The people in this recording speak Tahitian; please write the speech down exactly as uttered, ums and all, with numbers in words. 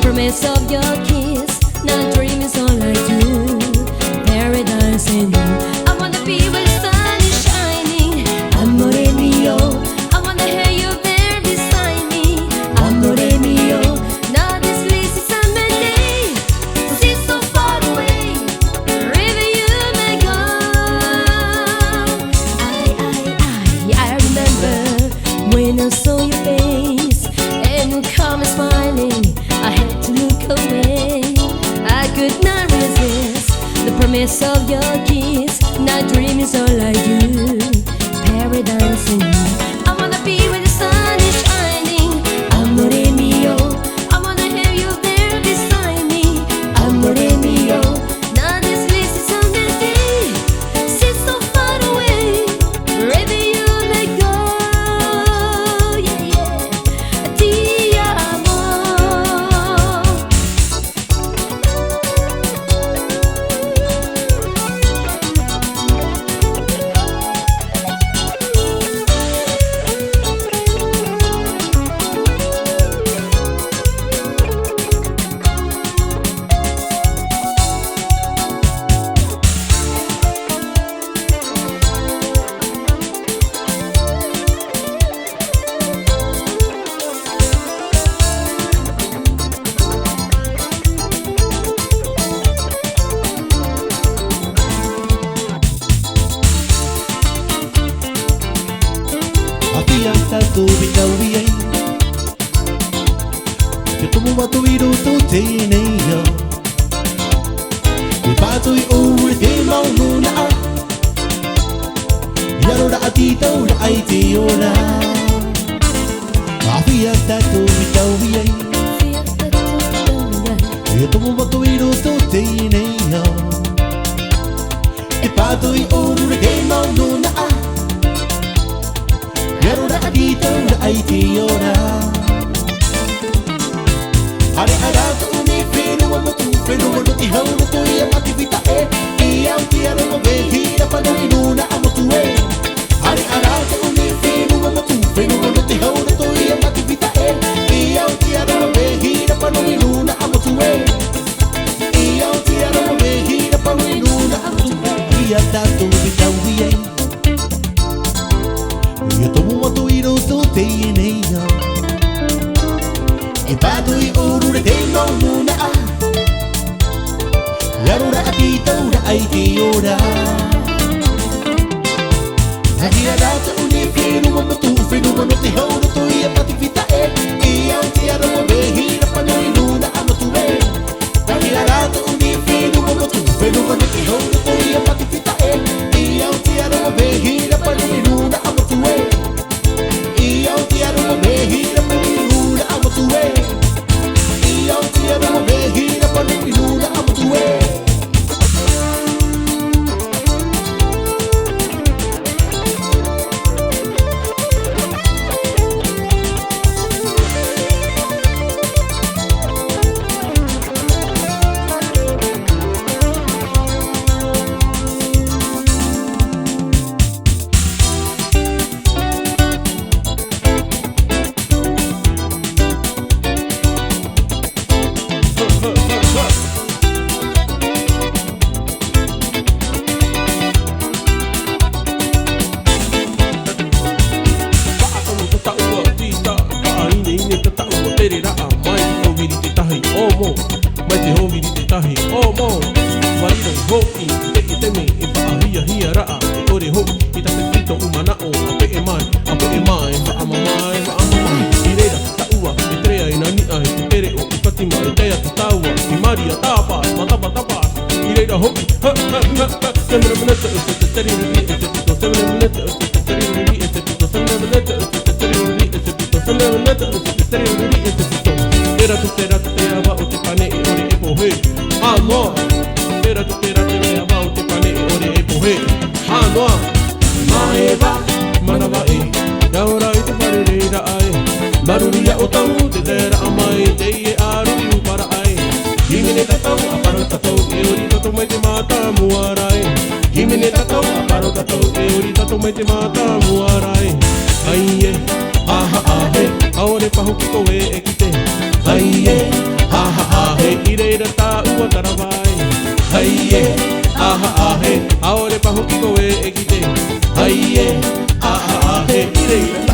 Promise of your kiss, now dream is all I do. Paradise in you. I wanna be where the sun is shining. Amore mio, I wanna hear your bell beside me. Amore mio, now this place is a Monday. Seems so far away. Wherever you may go. I, I, I, I remember when I saw your face and you come smiling. I had to look away. I could not resist the promise of your kiss. Now dream is all I do. Paradise in you. I wanna be where the sun is shining. Amore mio, I wanna have you there beside me. Amore mio, now this place is Monday. Seems so far away. Wherever you may go, yeah, yeah. Ti amo. Āfea tātou e taui ai. Te tomo mātou i roto teie nei ao. E pātoi ʻōrure te mau nūnaʻa. E aro raʻatira tauraʻa i te ora. Āfea tātou e taui ai. E tomo mātou i roto teie nei ao. E pātoi ʻōrure te mau nūnaʻa. E aro raʻatira tauraʻa i te ora. Haere ā rā tōʻu nei fenua motu, fenua nō te hau roto ia Pacific taʻe. E au te aro mau vāhi rapa nui nūnaʻa motu ē. Haere ā rā tōʻu nei fenua motu, fenua nō te hau roto ia Pacific taʻe. E au te aro mau vāhi rapa nui nūnaʻa motu ē. E au te aro mau vāhi rapa nui nūnaʻa motu ē. Āfea tātou e taui ai. E tomo mātou i roto teie nei ao. E pātoi ʻōrure te mau nūnaʻa. E aro raʻatira tauraʻa i te ora. Haere ā rā tōʻu nei fenua motu, fenua nō te hau roto ia Pacific taʻe. E au te aro mau vāhi rapa nui nūnaʻa motu ē. Haere ā rā tōʻu nei fenua motu, fenua nō te hau roto ia Pacific taʻe. E au te aro mau vāhi rapa nui nūnaʻa motu ē. E au te aro mau vāhi rapa nui nūnaʻa motu ē. E au te aro mau vāhi rapa nui nūnaʻa motu ē. Faʻatonu tataʻua tita, faʻaineine tataʻua tere raʻa mai, ʻōviri tētahi ʻōmo, mai te ʻōviri tētahi ʻōmo. Ua riro hoʻi i te teme e faʻahiahia raʻa, e ʻore hoʻi i tāpiti tōʻu manaʻo, ʻa peʻe mai, ʻa peʻe mai, faʻamamae, faʻamamae. I reira, taʻua, e tere ai nā niʻa i te pereʻo, i Fatima, e tae atu tāua, i Maria, tāpā, mā tāpā, tāpā. I reira hoʻi, ha, ha, ha, ha, seven minutes, e te tere riri, e te pito, seven minutes, e te tere riri, e te pito, seven minutes, e te tere riri, e te pito, seven minutes, e te tere riri, e te pito. Tērā atu, tērā atu, te ava o te pane e ʻore e pohe. Hānoa. Tērā atu, tērā atu, te ava o te pane e ʻore e pohe. Hānoa. Maeva, manava ē. Ia ora i te fare reira ē. Maruru ia ʻoutou te taeraʻa mai, teie ʻāruʻi uparaʻa ē. Hīmene tātou, ʻa paro tātou, e ori tātou mai te mātāmua ra ē. Hīmene tātou, ʻa paro tātou, e ori tātou mai te mātāmua ra ē. Ai ē, aha, ahe, ʻaore pahu ki koe e kite. Ai ē, aha, Tara mai. Hai e, aha, ahe. ʻAore pāhoki koe e kite. Hai e, aha, ahe. I reira.